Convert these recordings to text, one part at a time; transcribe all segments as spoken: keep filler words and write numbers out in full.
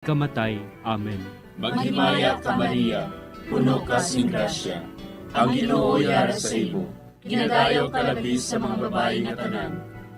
kamatay. Amen. Maghimaya ka, Maria, puno ka sing grasya. Ang Ginoo yara sa imo. Ginadayaw ka labi sa mga babayi nga tanan,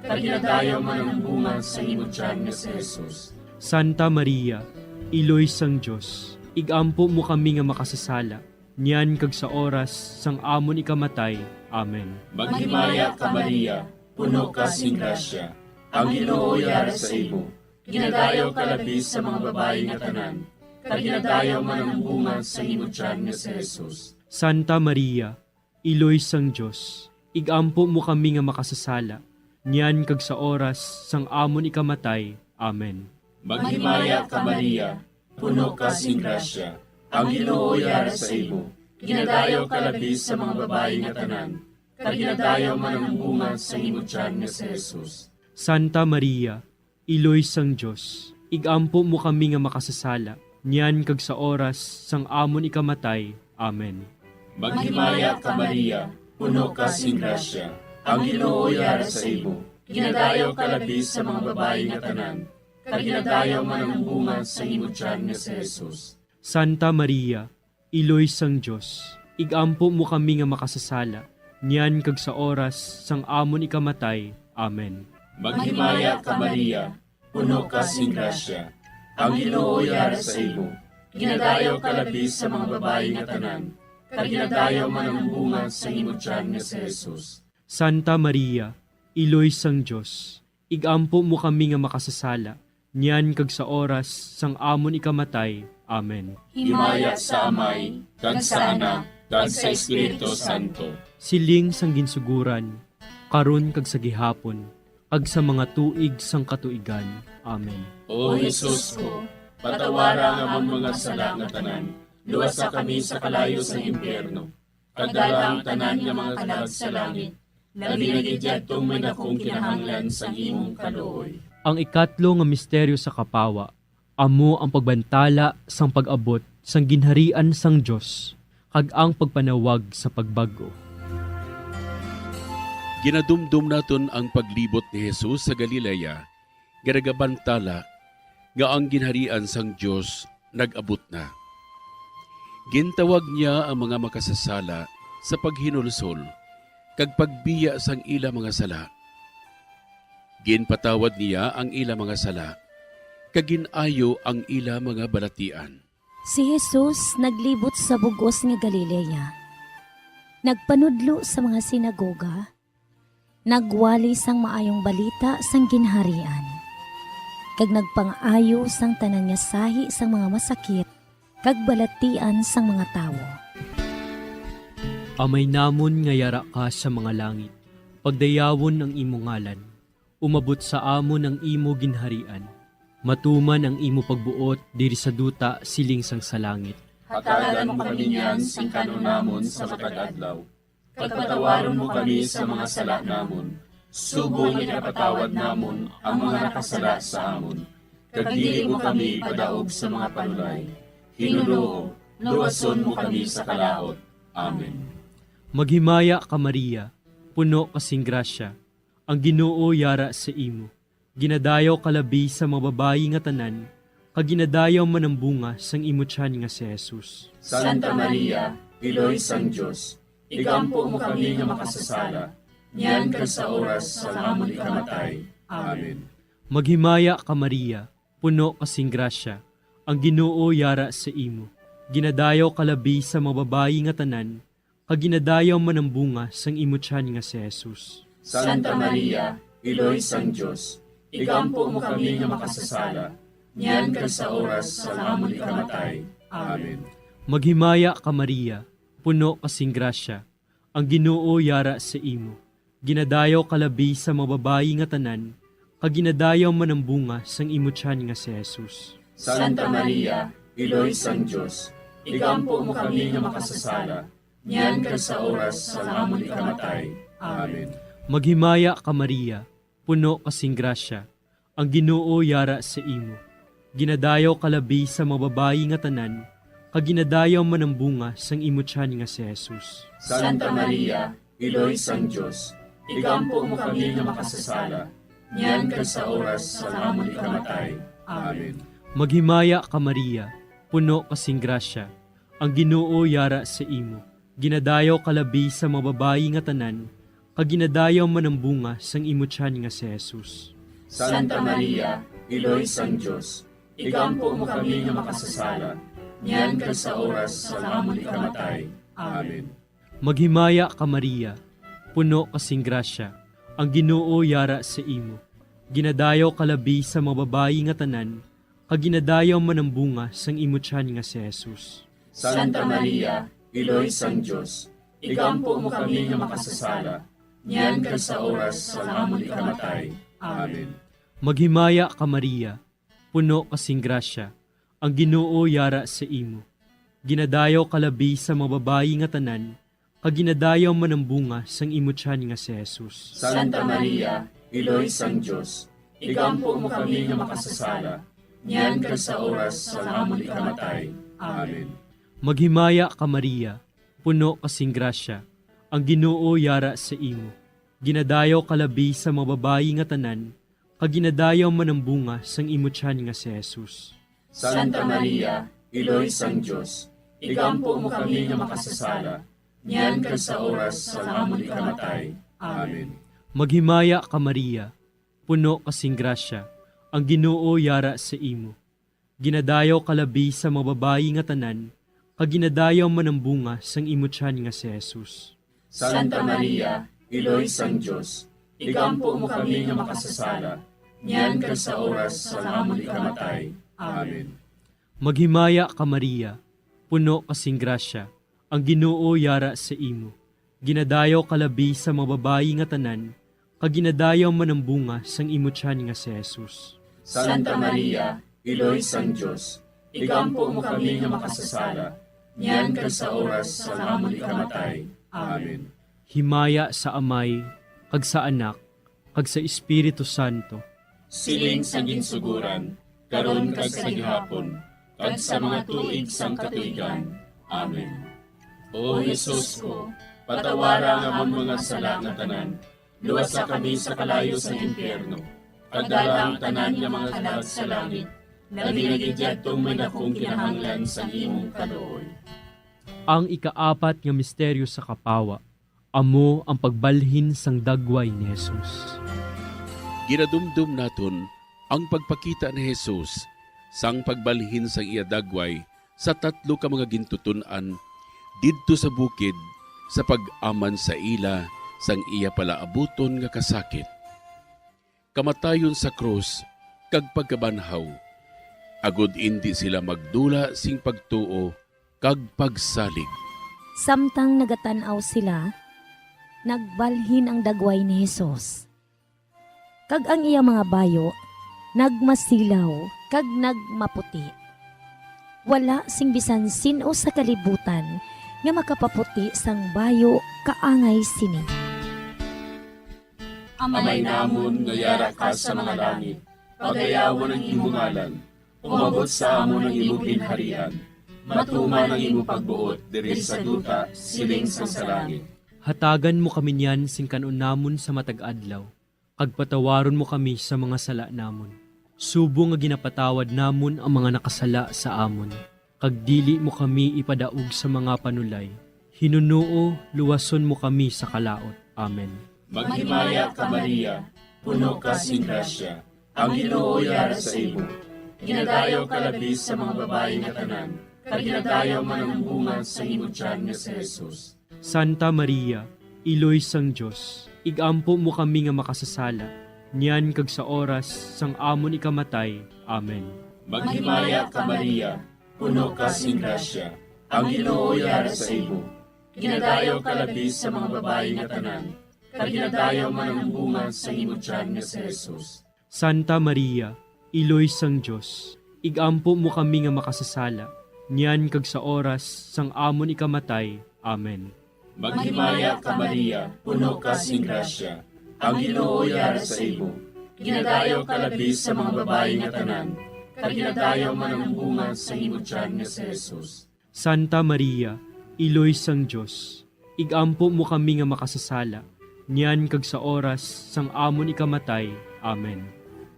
kag ginadayaw man ang bunga sa imo tiyan nga si Jesus. Santa Maria, Iloy sang Dios, igampo mo kami nga makasasala, niyan kag sa oras sang amon ikamatay. Amen. Maghimaya ka, Maria, puno ka sing grasya. Ang Ginoo yara sa imo. Ginadayaw ka labi sa mga babayi nga tanan, kag ginadayaw man ang bunga sa imo tiyan nga si Jesus. Santa Maria, Iloy sang Dios, igampo mo kami nga makasasala, niyan kag sa oras sang amon ikamatay. Amen. Maghimaya ka, Maria, puno ka sing grasya. Ang Ginoo yara sa imo. Ginadayaw ka labi sa mga babayi nga tanan, kag ginadayaw man ang bunga sa imo tiyan nga si Jesus. Santa Maria, Iloy sang Dios, igampo mo kami nga makasasala, niyan kag sa oras sang amon ikamatay. Amen. Maghimaya ka, Maria, puno ka sing grasya. Ang Ginoo yara sa imo. Ginadayaw ka labi sa mga babayi nga tanan, kag ginadayaw man ang bunga sa imo tiyan nga si Jesus. Santa Maria, Iloy sang Dios, igampo mo kami nga makasasala, niyan kag sa oras sang amon ikamatay. Amen. Maghimaya ka, Maria, puno ka sing grasya. Ang Ginoo yara sa imo. Ginadayaw ka labi sa mga babayi nga tanan, kag ginadayaw man ang bunga sa imo tiyan nga si Jesus. Santa Maria, Iloy sang Dios, igampo mo kami nga makasasala, niyan kag sa oras sang amon ikamatay. Amen. Himaya sa Amay, kag sa Anak, kag sa Espiritu Santo. Siling sang ginsuguran, karon kag sa gihapon, kag sa mga tuig sang katuigan. Amen. O Jesus ko, patawara ang amon mga sala nga tanan, luwasa kami sa kalayo sang impyerno, kag dala ang tanan nga mga kalag sa langit, labi na gid yadtong may dakong kinahanglan sang imong kaluoy. Ang ikatlo nga misteryo sa kapawa amo ang pagbantala sang pag-abot sang Ginharian sang Dios kag ang pagpanawag sa pagbag-o. Ginadumdom naton ang paglibot ni Jesus sa Galilea nga nagabantala nga ang Ginharian sang Dios nag-abot na. Gintawag niya ang mga makasasala sa paghinulsol kag pagbiya sang ila mga sala. Ginpatawad niya ang ila mga sala, kag gin-ayo ang ila mga balatian. Si Jesus naglibot sa bug-os nga Galilea. Nagpanudlo sa mga sinagoga, nagwali sang maayong balita sang Ginharian, kag nagpang-ayo sang tanan nga sahi sang mga masakit kag balatian sang mga tawo. Amay namon nga yara ka sa mga langit, pagdayawon ang imo ngalan. Umabot sa amon ang imo ginharian. Matuman ang imo pagbuot diri sa duta siling sang sa langit. Hatagan mo kami niyan sing kan-on namon sa matag adlaw. Kag patawaron mo kami sa mga sala namon, subong nga ginapatawad namon ang mga nakasala sa amon. Kag dili mo kami ipadaog sa mga panulay. Hinunoo, luwason mo kami sa kalaut. Amen. Maghimaya ka, Maria, puno ka sing grasya, ang Ginoo yara sa imo. Ginadayaw ka labi sa mga babayi nga tanan, kag ginadayaw man ang bunga sang imo tiyan nga si Jesus. Santa Maria, Iloy sang Dios, igampo mo kami nga makasasala, niyan kag sa oras sang amon ikamatay. Amen. Maghimaya ka, Maria, puno ka sing grasya, ang Ginoo yara sa imo. Ginadayaw ka labi sa mga babayi nga tanan, kag ginadayaw man ang bunga sang imo tiyan nga si Jesus. Santa Maria, Iloy sang Dios, igampo mo kami nga makasasala, niyan kag sa oras sang amon ikamatay. Amen. Maghimaya ka, Maria, puno ka sing grasya, ang Ginoo yara sa imo. Ginadayaw ka labi sa mga babayi nga tanan, kag ginadayaw man ang bunga sang imo tiyan nga si Jesus. Santa Maria, Iloy sang Dios, igampo mo kami nga makasasala, niyan kag sa oras sang amon ikamatay. Amen. Maghimaya ka, Maria, puno ka sing grasya, ang Ginoo yara sa imo. Ginadayaw ka labi sa mga babayi nga tanan, kag ginadayaw man ang bunga sang imo tiyan nga si Jesus. Santa Maria, Iloy sang Dios, igampo mo kami nga makasasala, niyan kag sa oras sang amon ikamatay. Amen. Maghimaya ka, Maria, puno ka sing grasya, ang Ginoo yara sa imo. Ginadayaw ka labi sa mga babayi nga tanan, kag ginadayaw man ang bunga sang imo tiyan nga si Jesus. Santa Maria, Iloy sang Dios, igampo mo kami nga makasasala, niyan kag sa oras sang amon ikamatay. Amen. Maghimaya ka, Maria, puno ka sing grasya, ang Ginoo yara sa imo. Ginadayaw ka labi sa mga babayi nga tanan, kag ginadayaw man ang bunga sang imo tiyan nga si Jesus. Santa Maria, Iloy sang Dios, igampo mo kami nga makasasala, niyan kag sa oras sang amon ikamatay. Amen. Maghimaya ka, Maria, puno ka sing grasya, ang Ginoo yara sa imo. Ginadayaw ka labi sa mga babayi nga tanan, kag ginadayaw man ang bunga sang imo tiyan nga si Jesus. Santa Maria, Iloy sang Dios, igampo mo kami nga makasasala, niyan kag sa oras sang amon ikamatay. Amen. Maghimaya ka, Maria, puno ka sing grasya, ang Ginoo yara sa imo. Ginadayaw ka labi sa mga babayi nga tanan, kag ginadayaw man ang bunga sang imo tiyan nga si Jesus. Santa Maria, Iloy sang Dios, igampo mo kami nga makasasala, niyan kag sa oras sang amon ikamatay. Amen. Maghimaya ka, Maria, puno ka sing grasya, ang Ginoo yara sa imo. Ginadayaw ka labi sa mga babayi nga tanan, kag ginadayaw man ang bunga sang imo tiyan nga si Jesus. Santa Maria, Iloy sang Dios, igampo mo kami nga makasasala, niyan kag sa oras sang amon ikamatay. Amen. Maghimaya ka, Maria, puno ka sing grasya, ang Ginoo yara sa imo. Ginadayaw ka labi sa mga babayi nga tanan, kag ginadayaw man ang bunga sang imo tiyan nga si Jesus. Santa Maria, Iloy sang Dios, igampo mo kami nga makasasala, niyan kag sa oras sang amon ikamatay. Amen. Himaya sa Amay, kag sa Anak, kag sa Espiritu Santo. Siling sa ginsuguran, karon kag sa gihapon, kag sa mga tuig sang katuigan. Amen. O Jesus ko, patawara ang amon mga sala nga tanan, luwasa kami sa kalayo sang impyerno, kag dala ang tanan nga mga kalag sa langit, labi na gid yadtong may dakong kinahanglan sang imong kaluoy. Ang ikaapat nga misteryo sa kapawa, amo ang pagbalhin sang dagway ni Jesus. Ginadumdom naton ang pagpakita ni Jesus sang pagbalhin sang iya dagway sa tatlo ka mga gintuton-an didto sa bukid sa pag-aman sa ila sang iya palaabuton nga kasakit, kamatayon sa krus, kag pagkabanhaw, agod indi sila magdula sing pagtuo kag pagsalig. Samtang nagatan-aw sila, nagbalhin ang dagway ni Jesus, kag ang iya mga bayo nagmasilaw kag nagmaputi. Wala sing bisan sin-o sa kalibutan nga makapaputi sang bayo kaangay sini. Amay namon nga yara ka sa mga langit, pagayawon ang imo ngalan. Umabot sa amon ang imo ginharian. Matuman ang imo pagbuot diri sa duta, siling sang sa langit. Hatagan mo kami niyan sing kan-on namon sa matag adlaw, kag patawaron mo kami sa mga sala namon, subong nga ginapatawad namon ang mga nakasala sa amon, kag dili mo kami ipadaog sa mga panulay. Hinunoo, luwason mo kami sa kalaut. Amen. Maghimaya ka, Maria, puno ka sing grasya, ang Ginoo yara sa imo. Ginadayaw ka labi sa mga babayi nga tanan, kag ginadayaw man ang bunga sa imo tiyan nga si Jesus. Santa Maria, Iloy sang Dios, igampo mo kami nga makasasala, niyan kag sa oras sang amon ikamatay. Amen. Maghimaya ka, Maria, puno ka sing grasya, ang Ginoo yara sa imo. Ginadayaw ka labi sa mga babayi nga tanan, kag ginadayaw man ang bunga sa imo tiyan nga si Jesus. Santa Maria, Iloy sang Dios, igampo mo kami nga makasasala, niyan kag sa oras sang amon ikamatay. Amen. Maghimaya ka, Maria, puno ka sing grasya, ang Ginoo yara sa imo. Ginadayaw ka labi sa mga babayi nga tanan, kag ginadayaw man ang bunga sa imo tiyan nga si Jesus. Santa Maria, Iloy sang Dios, igampo mo kami nga makasasala, niyan kag sa oras sang amon ikamatay. Amen.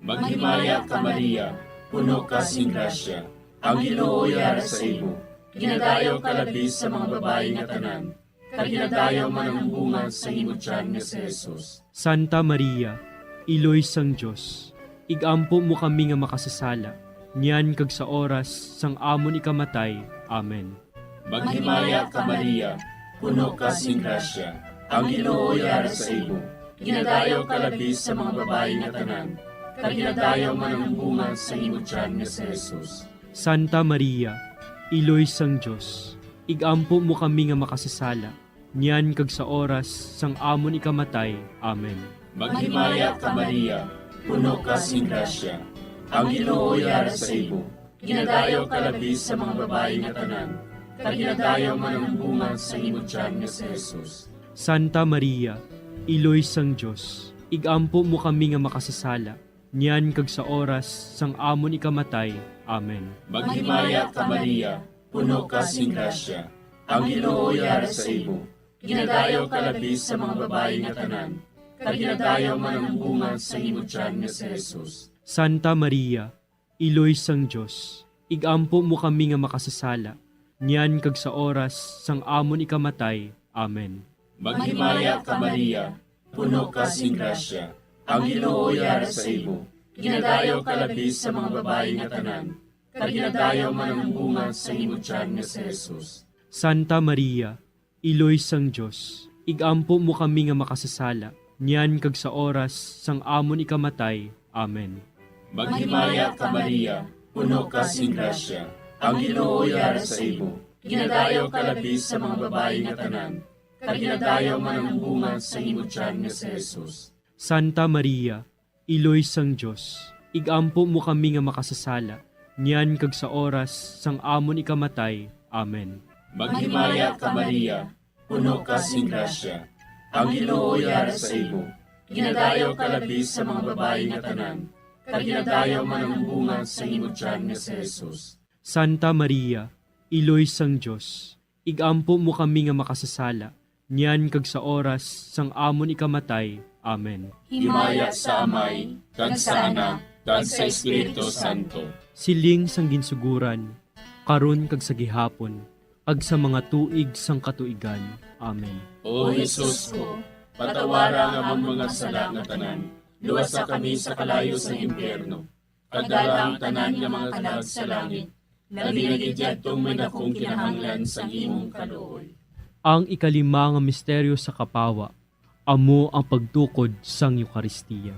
Maghimaya ka, Maria, puno ka sing grasya. Ang Ginoo yara sa imo. Ginadayaw ka labi sa mga babayi nga tanan, kag ginadayaw man ang bunga sa imo tiyan nga si Jesus. Santa Maria, Iloy sang Dios, ig-ampo mo kami nga makasasala, niyan kag sa oras sang amon ikamatay. Amen. Maghimaya ka, Maria, puno ka sing grasya, ang Ginoo yara sa imo. Ginadayaw ka labi sa mga babayi nga tanan, kag ginadayaw man ang bunga sa imo tiyan nga si Jesus. Santa Maria, Iloy sang Dios, ig-ampo mo kami nga makasasala, niyan kag sa oras sang amon ikamatay. Amen. Maghimaya ka, Maria, puno ka sing grasya, ang Ginoo yara sa imo. Ginadayaw ka labi sa mga babayi nga tanan, kag ginadayaw man ang bunga sa imo tiyan nga si Jesus. Santa Maria, Iloy sang Dios, ig-ampo mo kami nga makasasala, niyan kag sa oras sang amon ikamatay. Amen. Maghimaya ka, Maria, puno ka sing grasya, ang Ginoo yara sa imo. Ginadayaw ka labi sa mga babayi nga tanan, kag ginadayaw man ang bunga sa imo tiyan nga si Jesus. Santa Maria, Iloy sang Dios, ig-ampo mo kami nga makasasala, niyan kag sa oras sang amon ikamatay. Amen. Maghimaya ka, Maria, puno ka sing grasya, ang Ginoo yara sa imo. Ginadayaw ka labi sa mga babayi nga tanan, kag ginadayaw man ang bunga sa imo tiyan nga si Jesus. Santa Maria, Iloy sang Dios, ig-ampo mo kami nga makasasala, niyan kag sa oras sang amon ikamatay. Amen. Maghimaya ka, Maria, puno ka sing grasya, ang Ginoo yara sa imo. Ginadayaw ka labi sa mga babayi nga tanan, kag ginadayaw man ang bunga sa imo tiyan nga si Jesus. Santa Maria, Iloy sang Dios, ig-ampo mo kami nga makasasala, niyan kag sa oras sang amon ikamatay. Amen. Maghimaya ka, Maria, puno ka sing grasya, ang Ginoo yara sa imo. Ginadayaw ka labi sa mga babayi nga tanan, kag ginadayaw man ang bunga sa imo tiyan nga si Jesus. Santa Maria, Iloy sang Dios, ig-ampo mo kami nga makasasala, niyan kag sa oras sang amon ikamatay. Amen. Himaya sa Amay, kag sa Anak, kag sa Espiritu Santo. Siling sang ginsuguran, karon kag sa gihapon, kag sa mga tuig sang katuigan. Amen. O Jesus ko, patawara ang amon mga sala nga tanan, luwasa kami sa kalayo sang impyerno, kag dala ang tanan nga mga kalag sa langit, labi na gid yadtong may dakong kinahanglan sang imong kaluoy. Ang ikalima nga misteryo sa kapawa, amo ang pagtukod sang Eukaristia.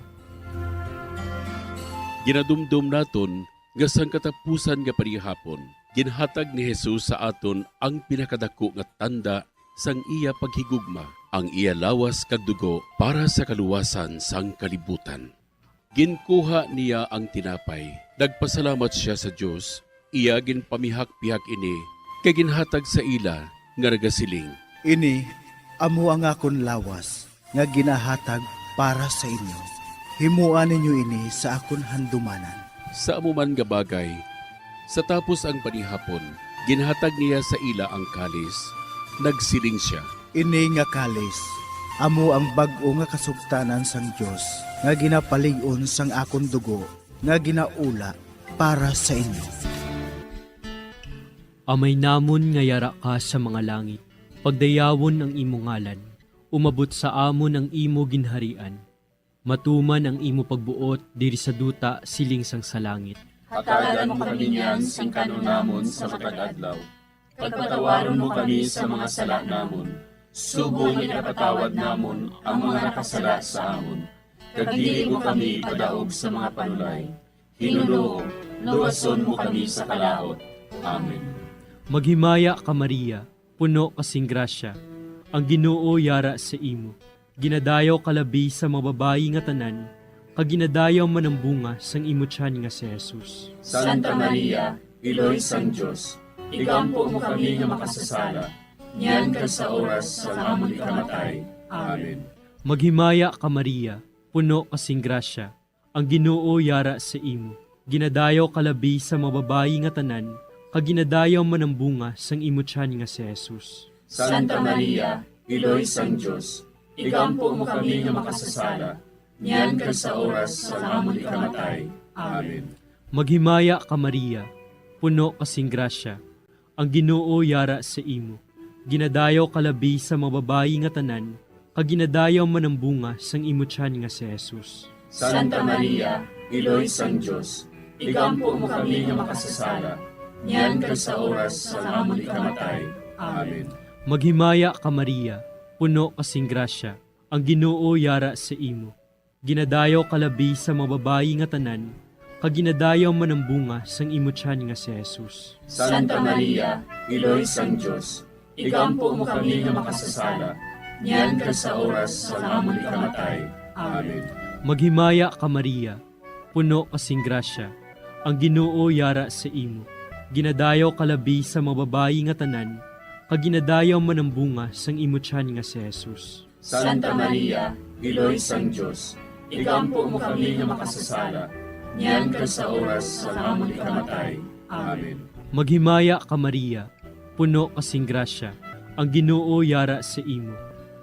Ginadumdom naton nga sang katapusan nga panihapon, ginhatag ni Jesus sa aton ang pinakadako nga tanda sang iya paghigugma, ang iya lawas kag dugo para sa kaluwasan sang kalibutan. Ginkuha niya ang tinapay, nagpasalamat sia sa Dios, iya ginpamihak-pihak ini, kag ginhatag sa ila, nga nagasiling, "Ini amo ang akon lawas nga ginahatag para sa inyo. Himoa ninyo ini sa akon handumanan." Sa amo man nga bagay, sa tapos ang panihapon, ginhatag niya sa ila ang kalis. Nagsiling sia, "Ini nga kalis amo ang bag-o nga kasugtanan sang Dios, nga ginapalig-on sang akon dugo, nga ginaula para sa inyo." Amay namon nga yara ka sa mga langit, pagdayawon ang imo ngalan, umabot sa amon ang imo ginharian, matuman ang imo pagbuot diri sa duta siling sang sa langit. Hatagan mo kami niyan sing kan-on namon sa matag adlaw, kag patawaron mo kami sa mga sala namon, subong nga ginapatawad namon ang mga nakasala sa amon, kag dili mo kami ipadaog sa mga panulay. Ginoo, luwason mo kami sa kalaut. Amen. Maghimaya ka, Maria, puno ka sing grasya, ang Ginoo yara sa imo. Ginadayaw ka labi sa mga babayi nga tanan, kag ginadayaw man ang bunga sang imo tiyan nga si Jesus. Santa Maria, Iloy sang Dios, igampo mo kami nga makasasala, niyan kag sa oras sang amon ikamatay. Amen. Maghimaya ka, Maria, puno ka sing grasya, ang Ginoo yara sa imo. Ginadayaw ka labi sa mga babayi nga tanan, kag ginadayaw man ang bunga sang imo tiyan nga si Jesus. Santa Maria, Iloy sang Dios, igampo mo kami nga makasasala, niyan kag sa oras sang amon ikamatay. Amen. Maghimaya ka, Maria, puno ka sing grasya, ang Ginoo yara sa imo. Ginadayaw ka labi sa mga babayi nga tanan, kag ginadayaw man ang bunga sang imo tiyan nga si Jesus. Santa Maria, Iloy sang Dios, igampo mo kami nga makasasala, niyan kag sa oras sang amon ikamatay. Amen. Maghimaya ka, Maria, puno ka sing grasya, ang Ginoo yara sa imo. Ginadayaw ka labi sa mga babayi nga tanan, kag ginadayaw man ang bunga sang imo tiyan nga si Jesus. Santa Maria, Iloy sang Dios, igampo mo kami nga makasasala, niyan kag sa oras sang amon ikamatay. Amen. Maghimaya ka, Maria, puno ka sing grasya, ang Ginoo yara sa imo. Ginadayaw ka labi sa mga babayi nga tanan, kag ginadayaw man ang bunga sang imo tiyan nga si Jesus. Santa Maria, Iloy sang Dios, igampo mo kami nga makasasala, niyan kag sa oras sang amon ikamatay. Amen. Maghimaya ka, Maria, puno ka sing grasya, ang Ginoo yara sa imo.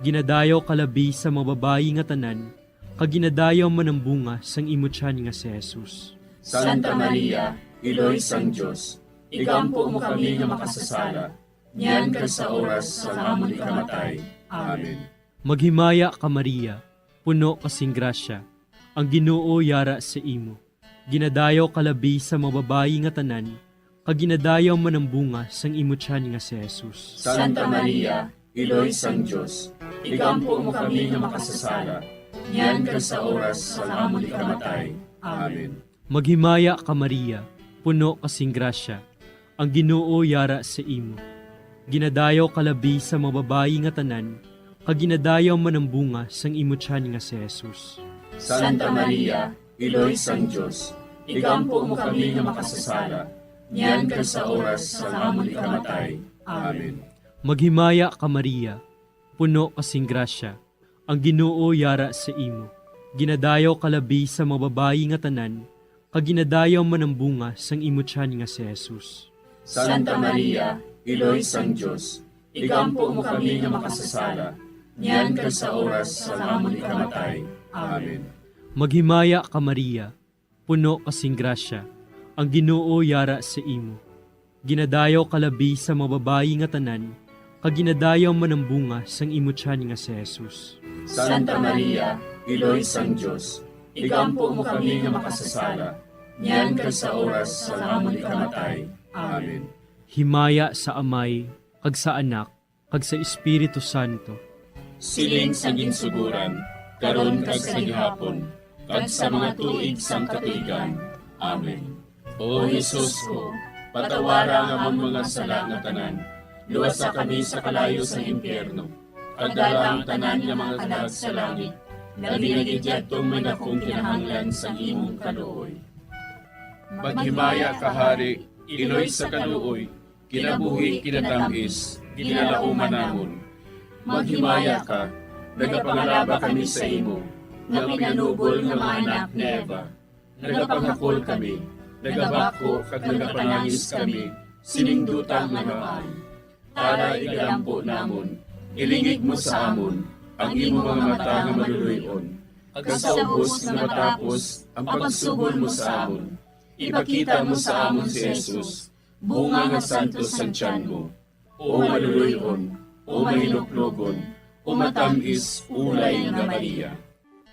Ginadayaw ka labi sa mga babayi nga tanan, kag ginadayaw man ang bunga sang imo tiyan nga si Jesus. Santa Maria, Iloy sang Dios, igampo mo kami nga makasasala, niyan kag sa oras sang amon ikamatay. Amen. Maghimaya ka, Maria, puno ka sing grasya, ang Ginoo yara sa imo. Ginadayaw ka labi sa mga babayi nga tanan, kag ginadayaw man ang bunga sang imo tiyan nga si Jesus. Santa Maria, Iloy sang Dios, igampo mo kami nga makasasala, niyan kag sa oras sang amon ikamatay. Amen. Maghimaya ka, Maria, puno ka sing grasya, ang Ginoo yara sa imo. Ginadayaw ka labi sa mga babayi nga tanan, kag ginadayaw man ang bunga sang imo tiyan nga si Jesus. Santa Maria, Iloy sang Dios, igampo mo kami nga makasasala, niyan kag sa oras sang amon ikamatay. Amen. Maghimaya ka, Maria, puno ka sing grasya, ang Ginoo yara sa imo. Ginadayaw ka labi sa mga babayi nga tanan, kag ginadayaw man ang bunga sang imo tiyan nga si Jesus. Santa Maria, Iloy sang Dios, igampo mo kami nga makasasala, niyan kag sa oras sang amon ikamatay. Amen. Maghimaya ka, Maria, puno ka sing grasya, ang Ginoo yara sa imo. Ginadayaw ka labi sa mga babayi nga tanan, kag ginadayaw man ang bunga sang imo tiyan nga si Jesus. Santa Maria, Iloy sang Dios, igampo mo kami nga makasasala, niyan kag sa oras sang amon ikamatay. Amen. Himaya sa Amay, kag sa Anak, kag sa Espiritu Santo. Siling sa ginsuguran, karon kag sa gihapon, kag sa mga tuig sang katuigan. Amen. O Jesus ko, patawara ang amon mga sala nga tanan, luwasa kami sa kalayo sang impyerno, kag dala ang tanan nga mga kalag sa langit, labi na gid yadtong may dakong kinahanglan sang imong kaluoy. Maghimaya ka, Hari, Iloy sa kaluoy, kinabuhi, kinatamis, ginalauman namon. Maghimaya ka, nagapangalaba kami sa imo, nga pinanubol nga mga anak ni Eva. Nagapangakol kami, nagabakho kag nagapanangis kami, sining duta nga napaay. Tara, igalampo namon, ilingig mo sa amon ang imo mga mata nga maluloy-on, kag sa ubos nga matapos ang pagsugol mo sa amon, ipakita mo sa amon si Jesus, bunga nga santos sang tiyan mo. O maluloy-on, o mahinuklogon, o matamis, ulay nga Maria.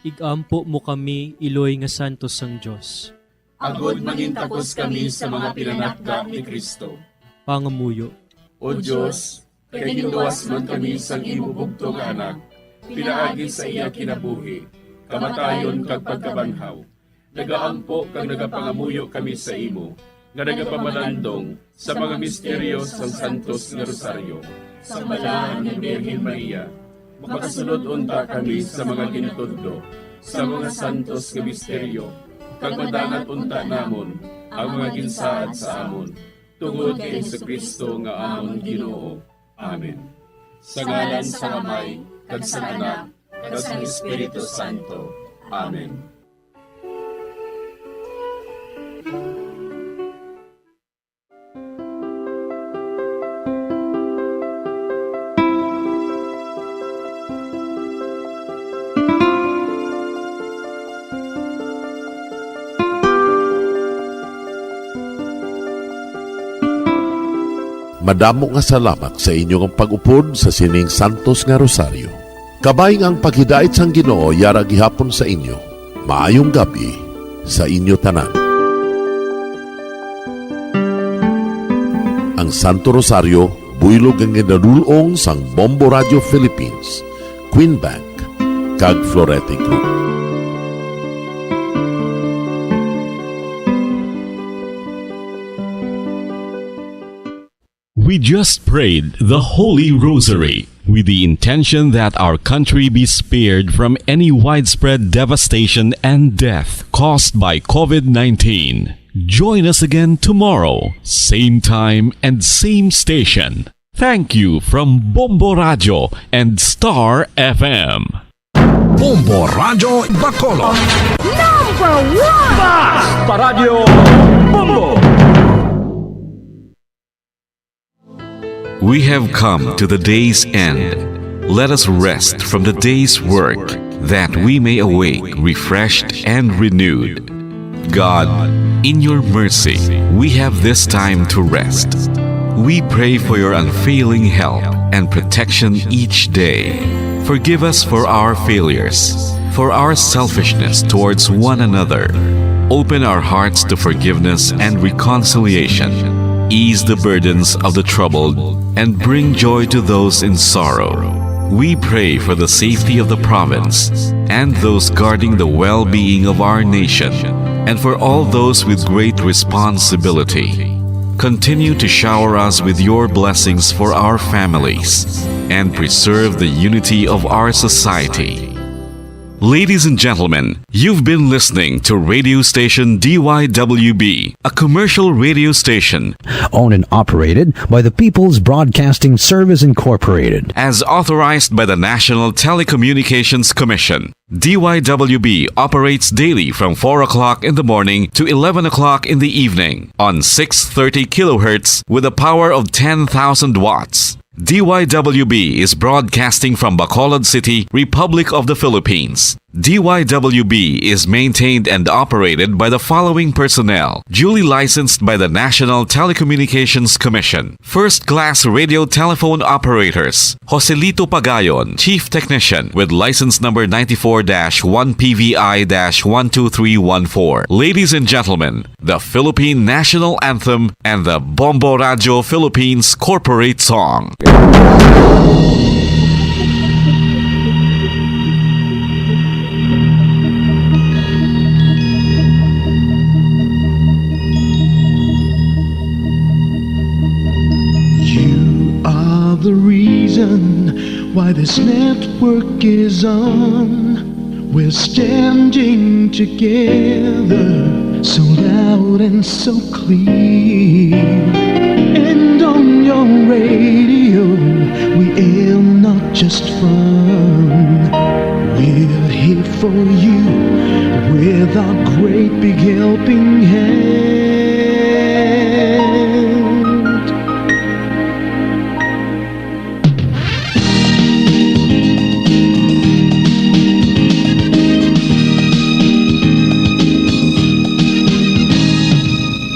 Igampo mo kami, Iloy nga santos sang Dios. Agod mangintakos kami sa mga pinanakda ni Cristo. Pangamuyo. O Dios, kay ginluwas man kami sang imo bugtong nga Anak, pinaagi sa iya kinabuhi, kamatayon, kag pagkabanhaw, nagaampo kag nagapangamuyo kami sa imo, nga nagapamalandong sa mga misteryo sang Santos nga Rosaryo. Sang Balaan nga Birhen Maria, makasulod unta kami sa mga ginatudlo sa mga santos nga misteryo, kag madangat unta namon ang mga ginsaad sa amon, tungod kay Jesu-Cristo nga amon Ginoo. Amen. Sa ngalan sang Amay, kag sang Anak, kag sang Espiritu Santo. Amen. Madamo nga salamat sa inyo nga pag-upod sa sining santos nga rosaryo. Kabay nga ang paghidait sang Ginoo yara gihapon sa inyo. Maayong gab-i sa inyo tanan. Ang Santo Rosario, buylog nga ginadul-ong sang Bombo Radio Philippines, Queen Bank, kag Florete Group. We just prayed the Holy Rosary with the intention that our country be spared from any widespread devastation and death caused by COVID nineteen. Join us again tomorrow, same time and same station. Thank you from Bombo Radio and Star F M. Bombo Radio Bacolod. Number one! Basta Radyo Bombo! We have come to the day's end. Let us rest from the day's work, that we may awake refreshed and renewed. God, in your mercy, we have this time to rest. We pray for your unfailing help and protection each day. Forgive us for our failures, for our selfishness towards one another. Open our hearts to forgiveness and reconciliation. Ease the burdens of the troubled and bring joy to those in sorrow. We pray for the safety of the province and those guarding the well-being of our nation, and for all those with great responsibility. Continue to shower us with your blessings for our families and preserve the unity of our society. Ladies and gentlemen, you've been listening to radio station D Y W B, a commercial radio station owned and operated by the People's Broadcasting Service Incorporated, as authorized by the National Telecommunications Commission. D Y W B operates daily from four o'clock in the morning to eleven o'clock in the evening on six thirty kilohertz with a power of ten thousand watts. D Y W B is broadcasting from Bacolod City, Republic of the Philippines. D Y W B is maintained and operated by the following personnel, duly licensed by the National Telecommunications Commission. First class radio telephone operators, Joselito Pagayon, Chief Technician, with license number ninety-four dash one P V I dash one two three one four. Ladies and gentlemen, the Philippine National Anthem and the Bombo Radio Philippines Corporate Song. You are the reason why this network is on. We're standing together, so loud and so clear. And on your radio, we aim not just fun. We're here for you with our great big helping hand.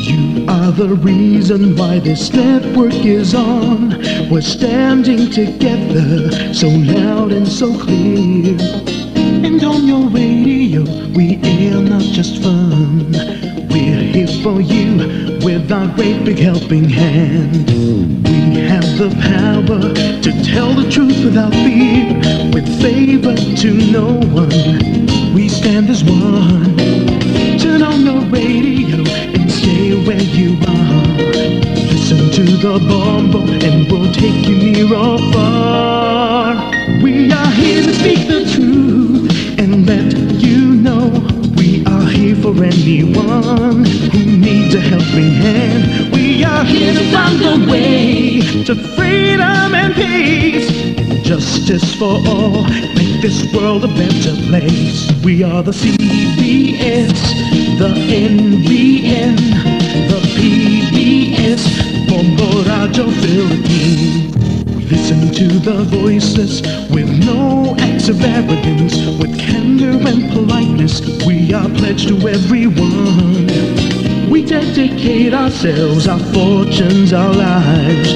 You are the reason why this network is on. We're standing together, so loud and so clear. And on your radio, we air not just fun. We're here for you with our great big helping hand. We have the power to tell the truth without fear, with favor to no one. We stand as one. Turn on your radio and stay where you are. Listen to the Bombo and we'll take you near or far. We are here to speak the truth and let you know we are here for anyone who needs a helping hand. We are here to find a way to freedom and peace and justice for all. Make this world a better place. We are the C B S, the N B N, the P B S, Bombo Radio Philippines. Listen to the voices with no acts of arrogance, with candor and politeness. We are pledged to everyone. We dedicate ourselves, our fortunes, our lives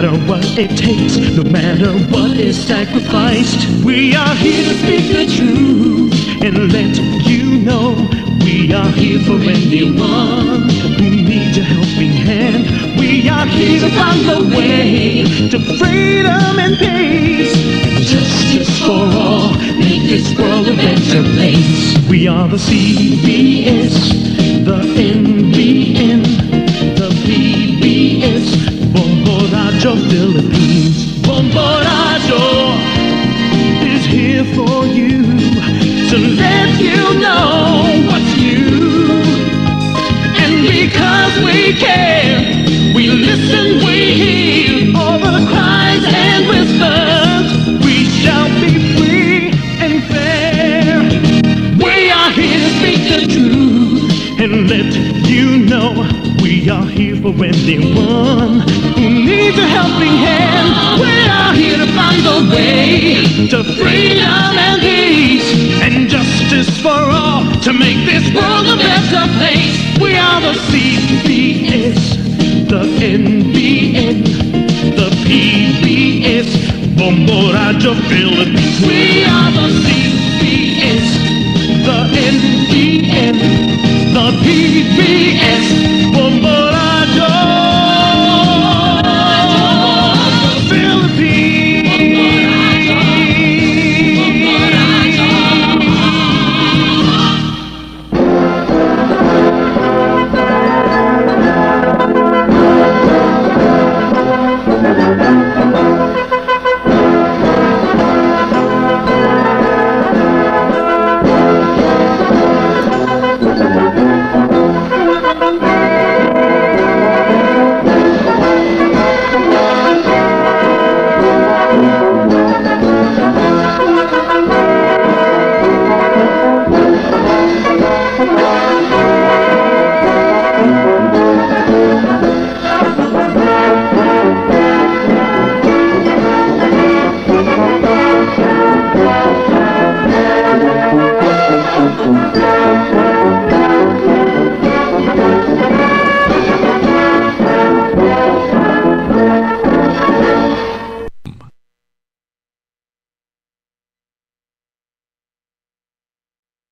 matter what it takes, no matter what is sacrificed, we are here to speak the truth and let you know we are here for anyone who needs a helping hand. We are here to find the way to freedom and peace and justice for all. Make this world a better place. We are the C B S, the N B N, the P B S, Bombo Radyo Philippines. Bombo Radyo is here for you to let you know what's new. And because we care, we listen, we hear all the cries and whispers. We shall be free and fair. We are here to speak the truth and let you know we are here for anyone who needs a helping hand. We are here to find the way to freedom and peace and justice for all to make this world a better place. We are the C B S, the N B N, the P B S, Bombo Radyo Philippines. We are the C B S, the N B N, the P B S,